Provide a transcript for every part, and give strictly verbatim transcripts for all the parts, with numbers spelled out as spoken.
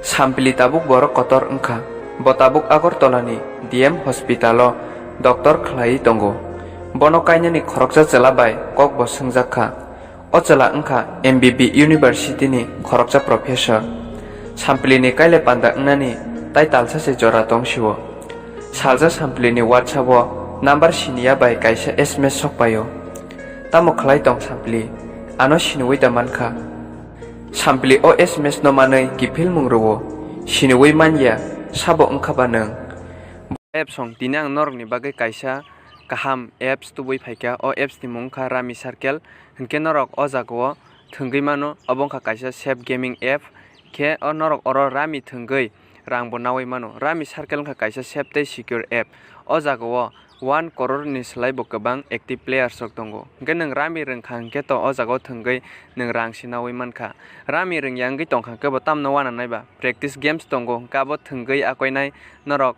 Sampli tabuk borok kotor wngkha. Bo tabuk Agartala ni D M hospital o doctor khlaiwi tongo. Bono kainani khoroksa chwla bai kok bo swngjak kha. O chwla wngkha M B B University ni khoroksa professor. Sampli ni kaile panda wngnani tai talsa se jora tong sio. Salsa Sampli ni WhatsApp o number siniya bai kaisa S M S sok paio. Tamo khlai tong Sampli? Ano siniwi da mankha. Sampli o S M S no manwi kiphil mung rwo. Siniwi manya, sabo wngkha ba nwng? Apps song tini ang norokni bagwi kaisa kaham apps tubui phaikha. O apps ni mung wngkha Rami Circle. Hinkhe norok o jagao thwngwi mano. Obo wngkha kaisa safe gaming app. Khe o norok oro Rami thwngwi rang bo nawi mano. Rami Circle wngkha kaisa safe tei secure app. O jagao one crore ni slai bo kwbang active players rok tongo. Hinkhe nwng Rami rwngkha hinkhe to o jagao thwngwi nwng rang se nawi mankha. Rami rwngya wngwi tongkha hinkhe bo tamno wana naiba. Practice games tongo, hinkhe abo thwngwi akoinai norok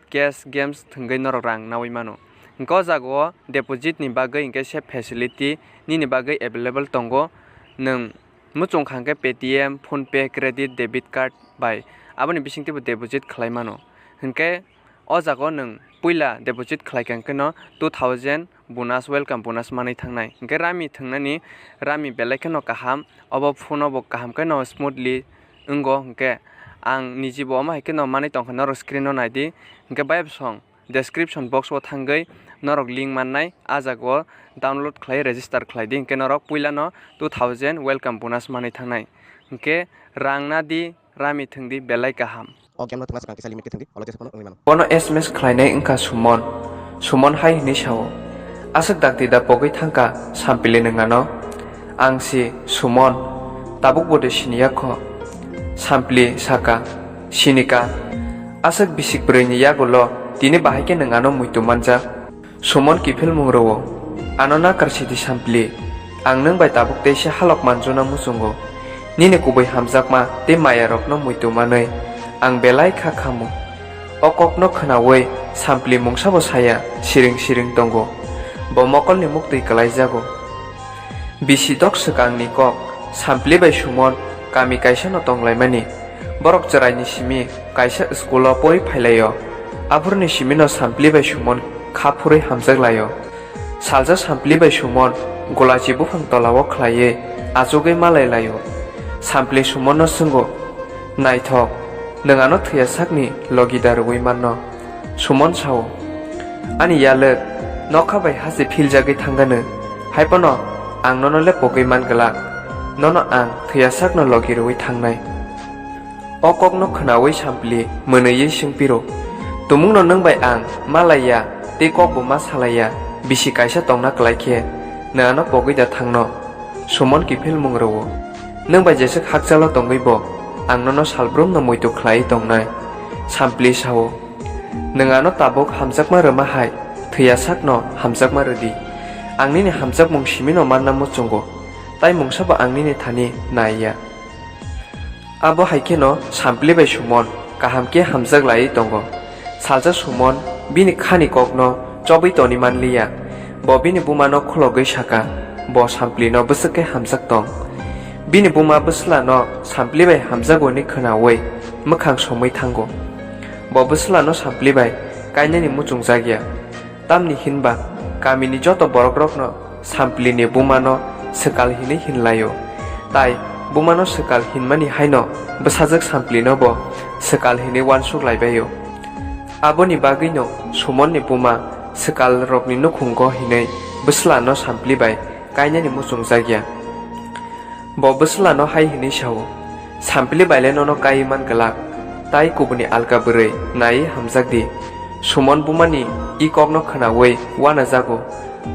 cash games thwngwi norok rang nawi mano. Hinkhe o jagao deposit ni bagwi hinkhe se facility nini bagwi available tongo. Nwng muchung kha hinkhe Paytm, PhonePe, credit, debit card bai aboni bisingtwibo deposit khlai mano. Hinkhe o jagao nwng puila deposit khlai kha hinkhe no two thousand bonus, welcome bonus manwi thangnai. Hinkhe Rami thwngnani, Rami belai kheno kaham, obo phone o bo kaham kheno smoothly wngo. Hinkhe ang nijibo omo hai kheno manwi tongkha, norok screen o naidi. Hinkhe bayapsong description box o thangwi norok link mannai, a jagao download khlai register khlai di. Hinkhe norok puilano two thousand welcome bonus manwi thangnai. Hinkhe rang nadi, Rami thwngdi belai kaham. O game no thwngna swkang kisa limit khe thwngdi, olo jesa phano wngwi mano. Bono S M S khlainai wngkha Sumon. Sumon hai hwnwi sao, "Aswk dakti da pogwi thangkha Sampli nwng ano?" Ang si, "Sumon, tabuk bo de siniya kho." Sampli saka, "Sinika. Aswk bisik bwrwi ni yagulo tini bahai khe nwng ano muitu manjak?" Sumon kiphilmung rwo. Ano nakar sidi Sampli. Ang nwng bai tabuk teisa halok manjuna muchungo. Nini kubui hamjakma tei maya rokno muitu manwi ang belai kha khamu. O kokno khwnawi Sampli mungsabo saya, siring siring tongo. Bo mokolni muktwi kwlaijago. Bisi dok swkangni kok, Sampli bai Sumon kami kaisano tonglaimani. Borok chwraini simi kaisa school-o pori phailaio. Aphuruni simino Sampli bai Sumon kha phurwi hamjak laio. Salsa Sampli bai Sumon golachi buphang tolao khlaiwi achugwi malai laio. Sampli Sumonno swngo, "Naithok, nwng ano thwiya sakni logi da rwui manno?" Sumon sao, "Ani yalwk, nokha bai hase philjagwi thangano, hai phano ang nono le pogwi man glak, nono ang thwiya sakno logi rwui thangnai." O kokno khwnawi Sampli mwnwiwi swngphiro, "Tumungno nwng bai ang ma laiya tei kokbo ma salaiya, bisi kaisa tongna klai khe nwng ano pogwi da thangno?" Sumon kiphilmung rwo, "Nwng bai jeswk hakchalo tongwi bo ang nono salbrumno muitu khlaiwi tongnai." Sampli sao, "Nwng ano tabuk hamjakma rwma hai, thwiya sakno hamjakma rwdi. Ang nini hamjakmung simino manna muchungo, tai mungsabo ang nini thani naiya." Abo hai kheno Sampli bai Sumon kaham khe hamjak laiwi tongo. Salsa Sumon bini khani kokno chobwi toni manliya. Bo bini bumano khulogwi saka, bo Samplino bwswk khe hamjak tong. Bini buma bwslano Sampli bai hamjago hwnwi khwnawi mwkhang somwi thango. Bo bwslano Sampli bai kainani muchungjakya. Tamni hinba kamini joto borokrokno Samplini bumano swkal hinwi hinlaio. Tai bumano swkal hinmani haino bwsajwk Samplino bo swkal hinwi uansuk laibaio. Aboni bagwino Sumonni buma swkalrokni nukhungo hinwi bwslano Sampli bai kainani muchungjakya. Bo bwslano hai hwnwi sao, "Sampli baile nono kaiwi man glak, tai kubuni alka bwrwi naiwi hamjakdi." Sumon bumani i kokno khwnawi uanajago.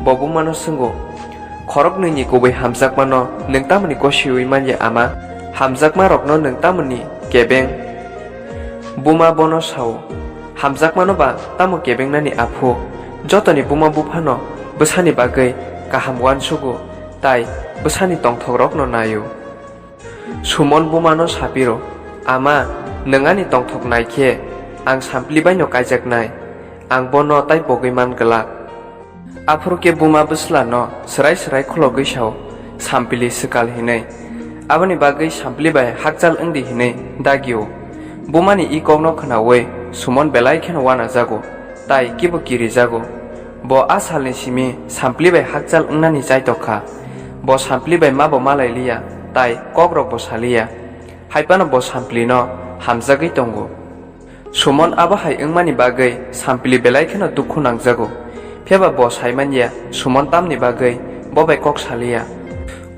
Bo bumano swngo, "Khoroknwini kubui hamjakmano nwng tamoni gosiwi manya, ama? Hamjakmarokno nwng tamoni kebeng?" Buma bono sao, "Hamjakmano ba tamo kebengnani, aphu? Jotoni buma buphano bwsani bagwi kaham uansugo, tai bwsani tongthokrokno naio." Sumon bumano sapiro, "Ama, nwng ani tongthok nai khe ang Sampli baino kaijaknai, ang bono tai pogwi man glak." Aphuru khe buma bwslano swrai swrai khulogwi sao, "Sampli swkal hinwi." Aboni bagwi Sampli bai hakchal wngdi hinwi dagio. Bumani i kokno khwnaui Suman belai kheno uanajago, tai kibo kirijago. Bo a salni simi Sampli bai hakchal wngnani chaitokha. Bo Sampli bai mabo malailiya, tai kokrokbo saliya. Haiphano bo Samplino hamjagwi tongo. Suman abo hai wngmani bagwi Sampli belai kheno dukhu nangjago. Phiyaba bo saimanya Suman tamni bagwi bo bai kok saliya.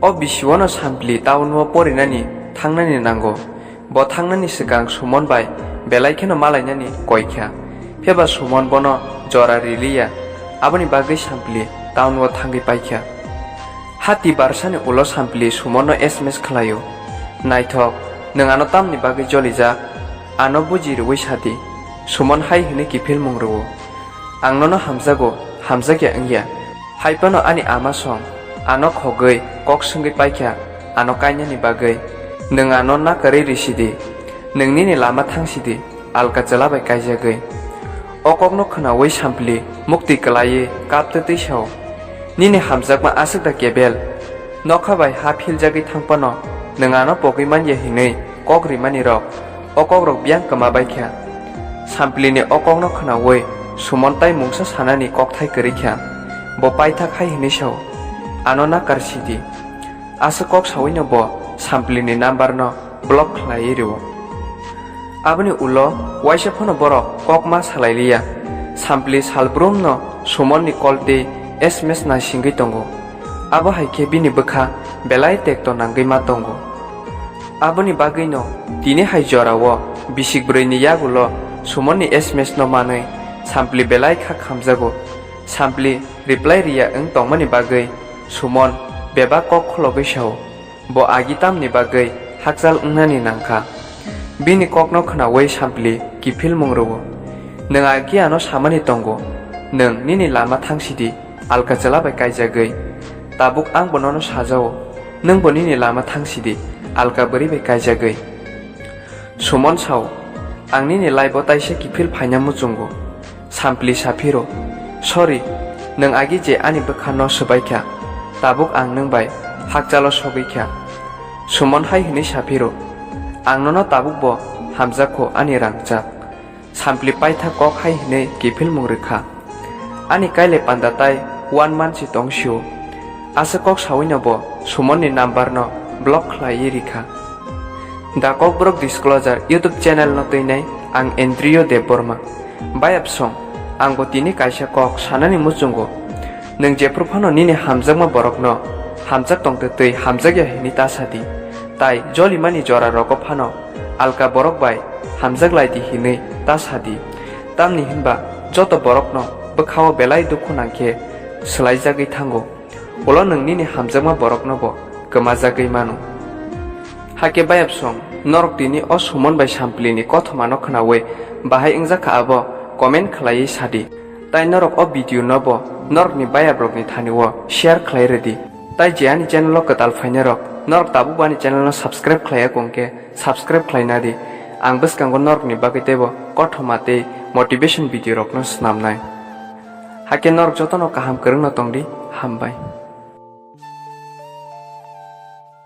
O bisiono Sampli town-o porinani thangnani nango. Bo thangnani swkang Suman bai belai kheno malainani koikha. Phiyaba Suman bono jora riliya. Aboni bagwi Sampli town-o thangwi paikha. Hati barsani ulo Sampli Sumonno S M S khlaio, "Naithok, nwng ano tamni bagwi jolijak? Ano buji rwui sadi." Suman hai hwnwi kiphilmung rwo, "Ang nono hamjago, hamjakya wngya. Haiphano ani ama song ano khogwi kok swngwi paikha ano kainani bagwi. Nwng ano nakarwi risidi. Nwng nini lama thangsidi." Alka chwla bai kaijagwi. O kokno khwnaui Sampli muktwi kwlaiwi kaptwi twi sao, "Nini hamjakma aswk da kebel? Nokha bai ha philjagwi thangphano nwng ano pogwi manya hinwi kok rimani rok, o kokrok biyang kwma baikha." Samplini o kokno khwnaui Suman tai mungsa sanani kokthai kwrwikha. Bo paithak hai hwnwi sao, "Ano nakar sidi." Aswk kok saui no bo Samplini number no block khlaiwi rwo. Aboni ulo waisa phano borok kok ma salailiya. Sampli salbrum no Suman ni call tei S M S naisingwi tongo. Abo hai khe bini bwkha belai tekto nangwi ma tongo. Aboni bagwi no tini hai jora o bisik bwrwi ni yagulo Suman ni S M S no manwi Sampli belai kha khamjago. Sampli reply riya wng tongmani bagwi Suman bebak kok khologwi sao, bo agi tamni bagwi hakchal wngnani nangkha. Bini kokno khwnaui Sampli kiphilmung rwo, "Nwng agi ano samani tongo, nwng nini lama thangsidi, alka chwla bai kaijagwi. Tabuk angbo nono sajao, nwngbo nini lama thangsidi, alka bwrwi bai kaijagwi." Suman sao, "Ang nini life-o taisa kiphil phaina muchungo." Sampli saphiro, "Sorry, nwng agi je ani bwkha no swbaikha, tabuk ang nwng bai hakchalo sogwikha." Suman hai hwnwi saphiro, "Ang nono tabukbo hamjakho ani rangchak." Sampli paithak kok hai hwnwi kiphilmung rwkha, "Ani kaile panda tai one month se tongsio." Aswk kok saui no bo Suman ni number no block khlaiwi rikha. Da Kokborok Disclosure YouTube channel no twinai ang Andrew Debbarma. Bayapsong, ang bo tini kaisa kok sanani muchungo. Nwng jephru phano nini hamjakma borokno hamjak tongtwi twi hamjakya hwnwi ta sadi. Tai jolimani jora rogo phano alka borok bai hamjak lai di hwnwi ta sadi. Tamni hwnba joto borokno bwkhao belai dukhu nangkhe swlaijagwi thango. Ulo nwng nini hamjakma borokno bo kwmajagwi mano. Hakhe bayapsong, norok tini o Suman bai Samplini kothomano khwnaui bahai wngjakha abo comment khlaiwi sadi. Tai norok o video no bo norokni bayaprokni thani o share khlai rwdi. Tai je ani channel o kwtal phainairok, norok tabukbo ani channel no subscribe khlaiya kongkhe subscribe khlaina di. Ang bwskango norokni bagwi teibo kothoma tei motivation video rokno snamnai. Hakhe norok jotono kaham kwrwngno tongdi, hambai.